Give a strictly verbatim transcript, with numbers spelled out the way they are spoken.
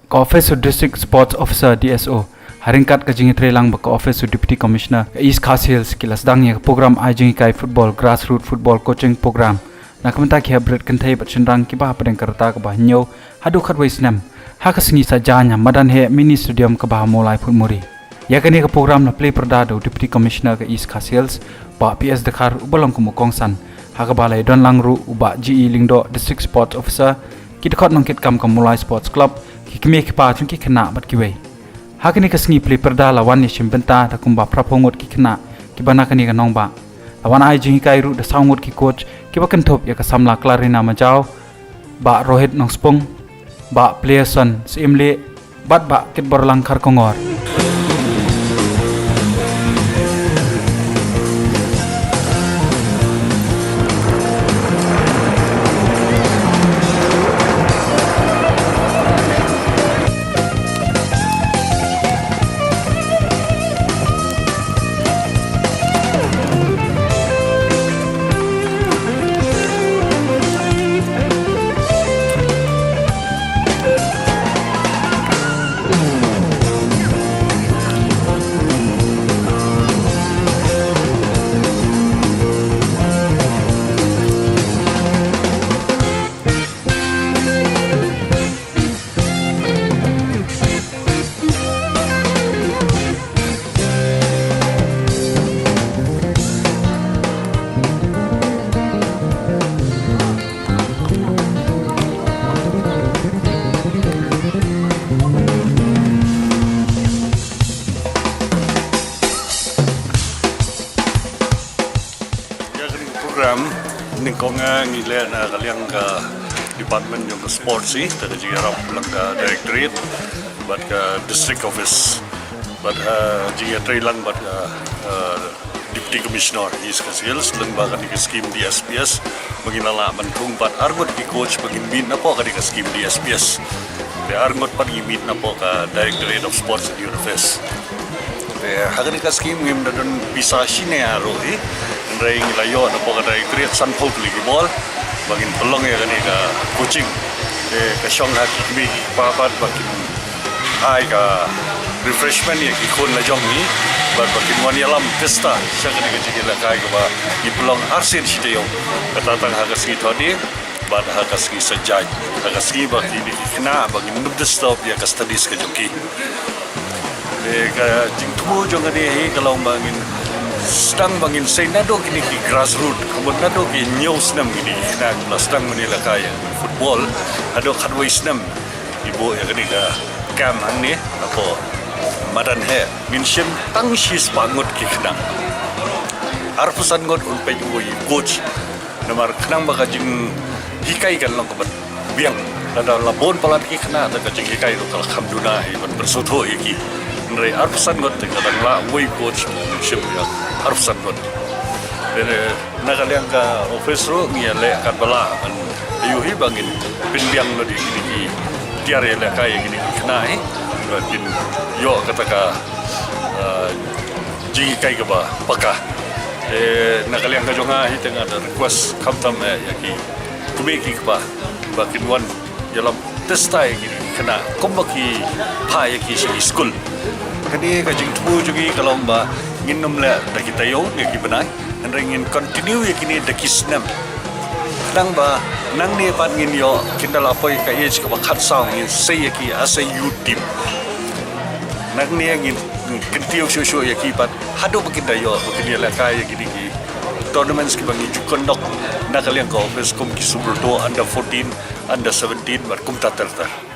Ka Office u District Sports Officer, D S O, ha ryngkat ka jingïatreilang bad ka Office u Deputy Commissioner ka East Khasi Hills, ki la sdang ïa ka program ai jinghikai football, grassroots football coaching program, na ka bynta ki hynriew kynthei bad shynrang kiba hapdeng ka rta kaba hynñiew haduh khatwei snem, ha ka sngi Saitjaiñ ha Madan Heh Mini Stadium kaba ha Mawlai Photmuri. Ïa kane ka program la plie pyrda da u Deputy Commissioner ka East Khasi Hills, Bah P S Dkhar, uba long kum u kongsan, ha kaba la ïadonlang ruh u Bah G E Lyngdoh, District Sports Officer, ki dkhot nongkitkam ka Mawlai Sports Club, ki kmie ki kpa jong ki khynnah bad kiwei. Ha kane ka sngi plie pyrda la wan ïashim bynta da kumba phra phew ngut ki khynnah kiba na kane ka nongbah. La wan ai jinghikai ruh da saw ngut ki coach kiba kynthup ïa ka samla Clarina Majaw, Bah Rohit Nongspung, Bah Pliason Syiemlieh, bad Bah Kitborlang Kharkongor. Ïa kane ka program, nyngkong, eh, ngi leh na ka liang ka department jong ka sports, eh, da ka jingïarap lang ka directorate bad ka district office bad, eh, jingïatreilang bad ka, eh, Deputy Commissioner East Khasi Hills lyngba kane ka scheme D S P S, ba ngin la lah ban thung bad arngut ki coach ba ngin meet napoh kane ka scheme D S P S. Te arngut pat ngi meet napoh ka Directorate of Sports and Youth Affairs. Te ha kane ka scheme ngim da don pisa shane ruh hi. Hynrei ngi la ïoh napoh ka Directorate sanphew tylli ki bor ba ngin pynlong ïa kane ka coaching. Te ka shong ha ki kmie ki kpa pat ba kin ai ka refreshment ïa ki khun la jong ngi bad ba kin wan ïalam tista sha kane ka jingïalehkai kaba ngi pynlong arsien shi taïew, kata tang ha ka sngi Thohdieng bad ha ka sngi Saitjaiñ, ha ka sngi ba kine ki khynnah ba ngin ym disturb ïa ka studies ka jong ki. Te ka jingthmu jong kane hi ka long ba ngin sdang ba ngin sei naduh kine ki grassroot, ka mut naduh ki hynñiew snem kine ki khynnah ki la sdang ban ïalehkai football, haduh khatwei snem. Ngi buh ïa kane ka camp hangne hapoh Madan Heh, ngin shim tang shispah ngut ki khynnah. Arphew san ngut un peit uwei u coach. Namar khnang ba ka jinghikai kan long kaba biang. Lada la bun palat ki khynnah te ka jinghikai ruh ka la kham duna hi ban pynsngewthuh ïa ki. Hynrei arphew san ngut te ka dang lah uwei u coach ban shim ïa arphew san ngut. Te na ka liang ka office ruh ngi ïaleh katba lah ban ïohi ba ngin pynbiang noh ïa kine ki tiar ïalehkai ïa kine ki khynnah hi ba kin ïoh kata ka, ah, jinghikai kaba paka. Te na ka liang ka jong nga hi te nga da request khamtam, eh, ïa ki kmie ki kpa ba kin wan ïalam tista ïa ki khynnah kumba ki phah ïa ki sha ki skul. Kane ka jingthmu jong ngi ka long ba ngin ym leh da ki taïew ne ki bnai, hynrei ngin continue ïa kine da ki snem. Khnang ba nangne pat ngin ïoh, kin da la poi ka age kaba khatsaw, ngin sei ïa ki as a youth team. Nangne ngin kyntiew shuh shuh ïa ki pat haduh ba kin da ïoh ba kin ïalehkai ïa kine ki tournaments kiba ngi ju conduct na ka liang ka office, kum ki Super two, under fourteen, under seventeen bad kumta ter ter.